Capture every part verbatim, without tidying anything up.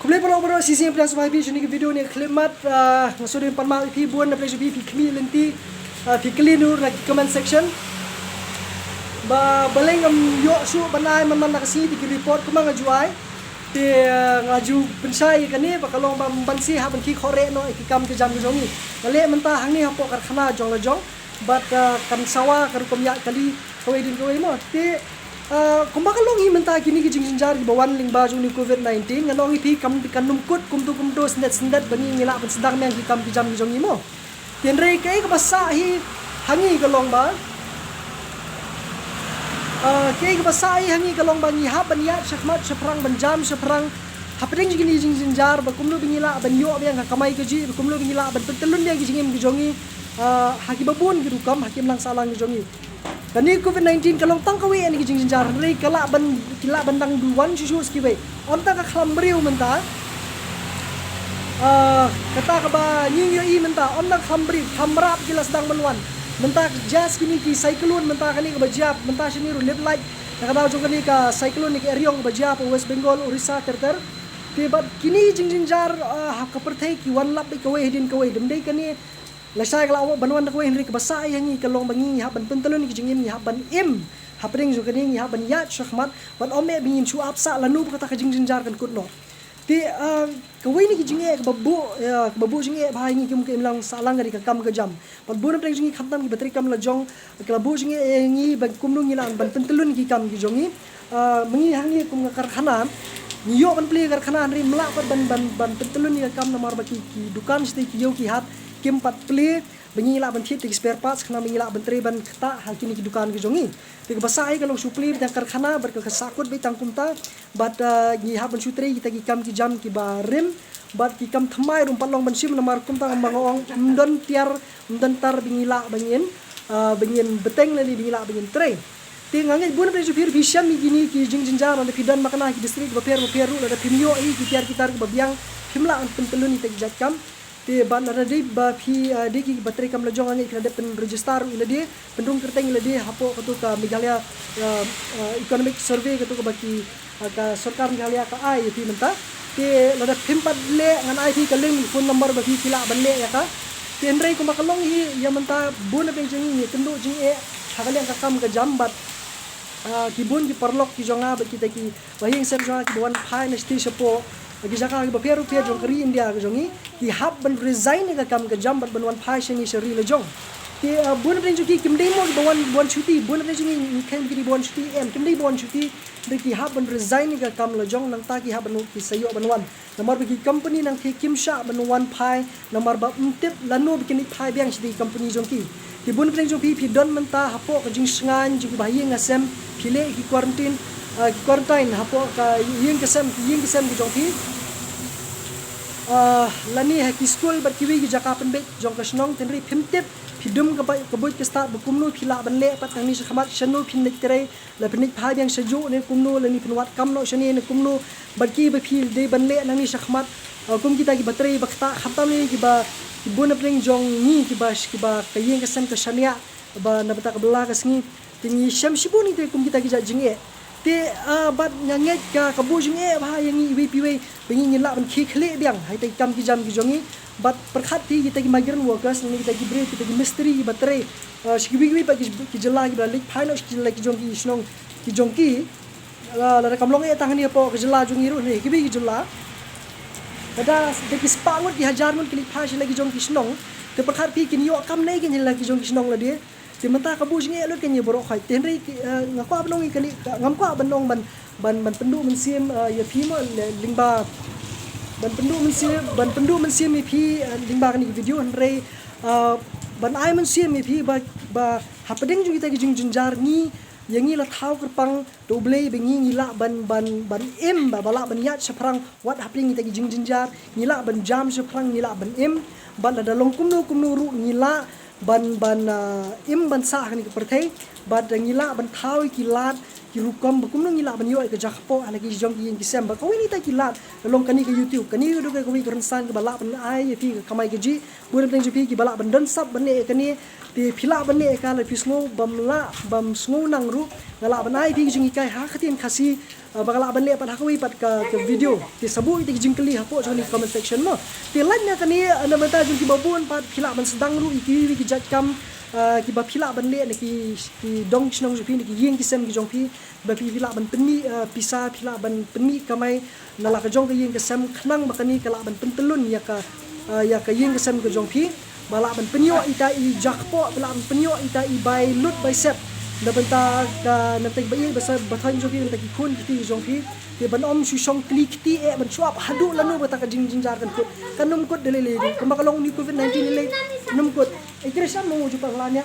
Khublei paralok baroh, shisien pdiang sngewbha ïa phi sha kane ka video ne khlem mat, ah, nga shu dei ban pan map ïa phi bun, na pdeng sha phi, phi khmih lynti, ah, phi kylli nur na ki comment section. Ba balei ngam ïoh shuh ban ai man man na ka sngi ïa ki report kumba nga ju ai. Te, ah, nga ju pynshai ïa kane ba ka long ba ban shu hap ban khih khohreh noh ïa ki kam ki jam ki jong ngi. Nga leh mynta hangne hapoh karkhana jong la jong. Bad, ah, kan sawa ka rukom ïaid kali kawei din kawei mo. Te, ah, kumba ka long hi mynta kine ki jingjynjar kiba wan lyngba jong une u covid nineteen, ngan ong ïa phi kam, kan ym kut kumto kumto, syndet syndet ba ngi, ngi lah ban sdang biang ki kam ki jam ki jong ngi mo. Te hynrei kaei kaba sah hi ha ngi ka long ba, ah, kaei kaba sah hi ha ngi ka long ba ngi hap ban ïaid shakhmat shaphrang, ban jam shaphrang hapdeng jong kine ki jingjynjar, ba kumno ba ngi lah ban ïoh biang ka kamai kajih, ba kumno ba ngi lah ban pyntyllun biang ki jingim ki jong ngi, ah, ha kiba bun ki rukom, ha ki imlang sahlang ki jong ngi. Kane covid nineteen ka long tang kawei na ki jingjynjar, hynrei ka lah ban, ki lah ban dang duh wan shuh shuh sa kiwei. Ym tang ka khlam briew mynta, ah, kata kaba ngi ïohi mynta, ym tang khlam briew, khlam rap ki la sdang ban wan. Mynta just kine ki cyclone mynta, kane kaba jia mynta shane ruh lip light na ka daw jong kane ka cyclone ne ka Eriong kaba jia hapoh West Bengal, Orissa ter ter. Te bad kine ki jingjynjar, ah, ha ka pyrthei ki wan lap beit kawei hadien kawei. Dang dei kane, lashai ka lah ban wan da kawei, hynrei kaba sah hi ha ngi ka long ba ngi hap ban pyntyllun ïa ki jingim, ngi hap ban im hapdeng jong kane, ngi hap ban ïaid shakhmat, bad ym eh ba ngin shu ap sah lano ba kata ka jingjynjar kan kut noh. Te, ah, kawei na ki jingeh kaba buh, ah, kaba buh jingeh bha ïa ngi kum ka imlang sahlang ka dei ka kam ka jam. Bad bun na pdeng jong ngi khamtam kiba trei kam la jong, ki la buh jingeh ïa ngi ba kumno ngi lah ban pyntyllun ïa ki kam ki jong ngi. Ah, ma ngi hangne kum ka karkhana, ngi ïoh ban plie ïa ka karkhana, hynrei ym lah pat ban, ban, ban pyntyllun ïa ka kam namar ba ki, ki dukan shatei, ki ïew ki hat kim pat plie ba ngi lah ban thied ïa ki spare parts, khnang ba ngi lah ban trei ban ktah ha kine ki dukan ki jong ngi. Te kaba sah hi ka long shu plie beit tang ka karkhana bad ka, ka sahkut beit tang kumta. Bad, ah, ngi hap ban shu trei kita ki kam ki jam kiba rim. Bad ki kam thymmai ruh ym pat long ban shim namar kumta kumba nga ong, ym don tiar, ym don tar ba ngi lah ba ngin, ah, ba ngin bteng lane ba ngi lah ba ngin trei. Te nga ngeit bun na pdeng jong phi ruh phi shem ïa kine ki jingjynjar, lada phi don makna ha ki district bapher bapher ruh, lada phim ïoh ïa ki tiar ki tar kiba biang, phim lah ban pyntyllun ïa kita ki jait kam. Te bad lada dei ba phi, ah, dei kiba trei kam la jong, nga ngeit phi la dep pynregister ruh ïa lade, pynrung kyrteng ïa lade hapoh kato ka Meghalaya, ah, ah, Economic Survey, kato kaba ki, ah, ka sorkar Meghalaya ka ai ïa phi mynta. Te lada phim pat leh, ngan ai phi ka link, phone number ba phi, phi lah ban leh ïa ka. Te hynrei kumba ka long hi ïa mynta, bun na pdeng jong ngi ngi kynduh jingeh ha ka liang ka kam ka jam bad, ah, ki bun ki paralok ki jong nga bad kita kiba ha ïing sem jong nga kiba wan phai na shatei shapoh ki jaka kiba pher bapher jong ka ri India ka jong ngi, ki hap ban resign ïa ka kam ka jam bad ban wan phai shane sha ri la jong. Te, ah, bun na pdeng jong ki kim dei mo kiba wan, wan shuti, bun na pdeng jong ngi ngi kheiñ ba ki dei ba wan shuti, em, kim dei ba wan shuti, hynrei ki hap ban resign ïa ka kam la jong, nangta ki hap ban, ki sa ïoh ban wan. Namar ba ki company nangta kim shah ban wan phai, namar ba ym tip lano ba kin leit phai biang sha ki company jong ki. Te bun na pdeng jong phi, phi don mynta hapoh ka jingshngaiñ jong kiba ha ïing ha sem, phi leh ki quarantine, ah, ki quarantine hapoh ka ïing ka sem, ki ïing ki sem ki jong phi. Ah, lane ha ki skul bad kiwei ki jaka pynbeit jong ka shnong, te hynrei phim tip, phi dum ka bai, ka buit ka stad ba kumno phi lah ban leh pat nangne shakhmat, shano phin leit trei, la phin leit phai biang shajuh ne kumno, lane phin wad kam noh shane ne kumno, bad kiba phi dei ban leh nangne shakhmat, ah, kum kita kiba trei ba ktah, khamtam ne kiba, ki bun na pdeng jong ngi kiba, kiba ka ïing ka sem ka shaniah, ba na bynta ka bylla ka sngi, te ngi shem shibun ïa ki kum kita ki jait jingeh. Te, ah, bad nga ngeit ka, ka buh jingeh bha ïa ngi iwei pa iwei, ba ngi ngin lah ban khie khlieh biang ha kita ki kam ki jam ki jong ngi. Bad pyrkhat phi kita ki migrant workers, ne kita ki briew, kita ki mistri kiba trei, ah, sha kiwei kiwei pat ki, ki jylla kiba la leit phai noh sha ki jylla ki jong ki, shnong ki jong ki. Ah, lada kam long eh tang hangne hapoh ka jylla jong ngi ruh, ne kiwei ki jylla. Lada da ki spah ngut ki hajar ngut ki leit phai sha la ki jong ki shnong, te pyrkhat phi kin ïoh kam ne kin sha la ki jong ki shnong lade. Te mynta ka buh jingeh lut ka ngi baroh khoit. Te hynrei ki, eh, nga kwah ban ong ïa kane, ka, ngam kwah ban ong ban, ban, ban pynduh mynsiem, eh, ïa phi mo, le, lyngba, ban pynduh mynsiem, ban pynduh mynsiem ïa phi, eh, lyngba kane ka video, hynrei, eh, ban ai mynsiem ïa phi ba, ba hapdeng jong kita ki jingjynjar ngi, ïa ngi la thaw kyrpang da U Blei ba ngi, ngi lah ban, ban, ban im, ba, ba lah ban ïaid shaphrang wat hapdeng kita ki jingjynjar, ngi lah ban jam shaphrang, ngi lah ban im, bad lada long kumno kumno ruh ngi lah ban, ban, ah, im ban sah ha kane ka pyrthei, bad ngi lah ban thaw ïa ki lad, ki rukom ba kumno ngi lah ban ïoh ïa ka jaka pok ha la ki jong ki ïing ki sem. Ba kawei na kita ki lad, ka long kane ka YouTube, kane ka dei kawei ka rynsan kaba lah ban ai ïa phi ka kamai kajih. Bun na pdeng jong phi kiba lah ban don sap ban leh ïa kane, te phi lah ban leh ïa ka lada phi sngew, bym lah, bym sngew nang ruh, nga lah ban ai ïa phi ka jinghikai ha ka ktien Khasi, ah, ba nga lah ban leh pat ha kawei pat ka, ka video. Te sa buh ïa kita ki jingkylli hapoh jong kane ka comment section mo. Te lait na kane, ah, na bynta jong kiba bun pat phi lah ban sdang ruh ïa kiwei kiwei ki jait kam, ah, kiba phi lah ban leh na ki, ki dong ki shnong jong phi, na ki ïing ki sem ki jong phi, ba phi, phi lah ban pynmih, ah, pisa, phi lah ban pynmih kamai na la ka jong ka ïing ka sem, khnang ba kane ka lah ban pyntyllun ïa ka, ah, ïa ka ïing ka sem ka jong phi, ba lah ban pynïoh ita i jaka pok, ba lah ban pynïoh ita i bai lut bai sep na bynta ka, na bynta kiba ïeit ba sa, ba thoh jong phi, na bynta ki khun ki kti jong phi. Te ban ym shu shong kli kti eh ban shu ap haduh lano ba kata ka jingjynjar kan kut. Kan ym kut da lei lei, kumba ka long une u covid nineteen lei lei, kan ym kut. Ai, Theresa, mo ju pat la nia.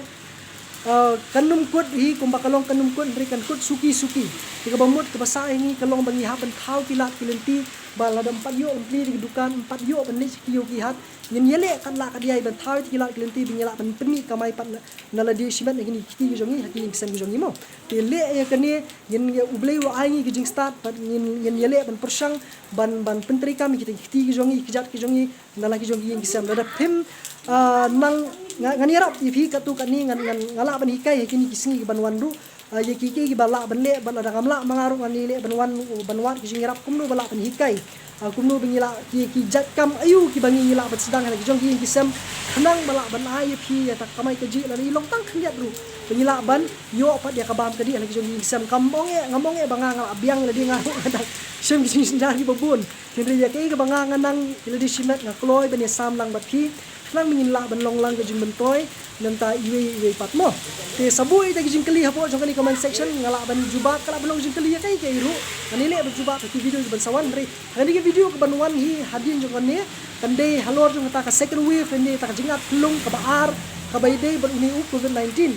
Ah, kan ym kut hi, kumba ka long kan ym kut, hynrei kan kut suki suki. Te kaba mut kaba sah ïa ngi ka long ba ngi hap ban thaw ki lad ki lynti, ba lada ym pat ïoh ban plie da ki dukan, ym pat ïoh ban leit sha ki ïew ki hat, ngin ïaleh katba lah katba ïai ban thaw ïa ki lad ki lynti ba ngin lah ban pynmih kamai pat na, na lade shimet na kine ki kti ki jong ngi ha ki ïing ki sem ki jong ngi mo. Te leh ïa kane, ngin ïa, U Blei u ai ngi ki jingstad, bad ngin, ngin ïaleh ban pyrshang ban, ban pyntreikam ïa kita ki kti ki jong ngi, ki jait ki jong ngi, na la ki jong ki ïing ki sem. Lada phim, ah, nang, nga, ngan ïarap ïa phi katto katne, ngan, ngan, nga lah ban hikai ha kine ki sngi kiban wan ruh, ah, ïa ki, ki, kiba lah ban leh, bad lada ngam lah ma nga ruh ngan ïaleh ban wan, ban wad ki jingïarap kumno ba lah ban hikai, ah, kumno ba ngi lah, ki, ki jait kam aïu kiba ngi, ngi lah ban sdang ha la ki jong ki ïing ki sem, khnang ba lah ban ai ïa phi ïa kata ka kamai kajih, lada i long tang khyndiat ruh, ba ngi lah ban ïoh pat ïa ka bam ka dih ha la ki jong ki ïing ki sem. Kam ong eh, ngam ong eh ba nga, nga lah biang, lada nga ruh nga dang shem ki jingjynjar kiba bun. Hynrei ïa kaei kaba nga, nga nang, ïa lade shimet nga kloi ban ïasam lang bad phi, khnang ba ngin lah ban long lang ka jingmyntoi na bynta iwei iwei pat mo. Te sa buh ïa kita ki jingkylli hapoh jong kane ka comment section, nga lah ban jubab, ka lah ban long jingkylli ïa kaei kaei ruh. Ngan ïaleh ban jubab ha ki video kiban sa wan, hynrei ha kane ka video kaban wan hi hadien jong kane, kan dei halor jong kata ka second wave, kan dei kata ka jingat phyllung kaba ar, kaba ïadei bad une u covid nineteen.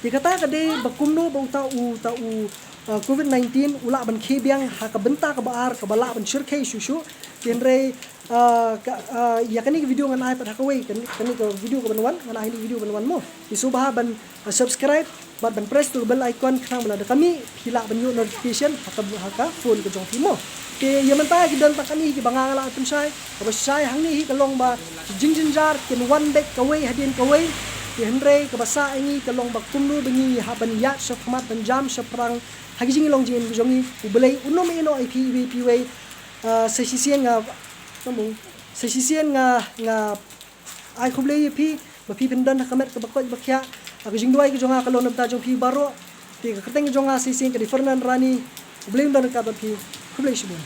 Te kata ka dei ba kumno ba uta u, uta u, uh, covid nineteen u lah ban khie biang ha ka bynta kaba ar, kaba lah ban shyrkhei shuh shuh. Te hynrei, uh, ka, uh, ïa kane ka video ngan ai pat ha kawei, kane, kane ka video kaban wan, ngan ai kane ka video ban wan mo. Te sngewbha ban, uh, subscribe bad ban press to bell icon, khnang ba lada ka mih phi lah ban ïoh notification ha ka, ha ka phone ka jong phi mo. Te ïa mynta ki don tang kane kiba nga, nga lah pynshai, kaba shai hangne hi ka long ba ki jingjynjar kin wan beit kawei hadien kawei. Te hynrei kaba sah ïa ngi ka long ba kumno ba ngi hap ban ïaid shakhmat ban jam shaphrang ha ki jinglong jingim ki jong ngi. U Blei un ym ïehnoh ïa phi iwei pa iwei. Ah, sa shisien nga, sa shisien nga, nga ai khublei ïa phi ba phi pyndon ha ka met kaba koit ba khiah. Ah, ka jingduwai ka jong nga ka long na bynta jong phi baroh. Te ka kyrteng ka jong nga sa shisien ka dei Fernand Rani. U Blei un don ryngkat bad phi. Khublei shibun.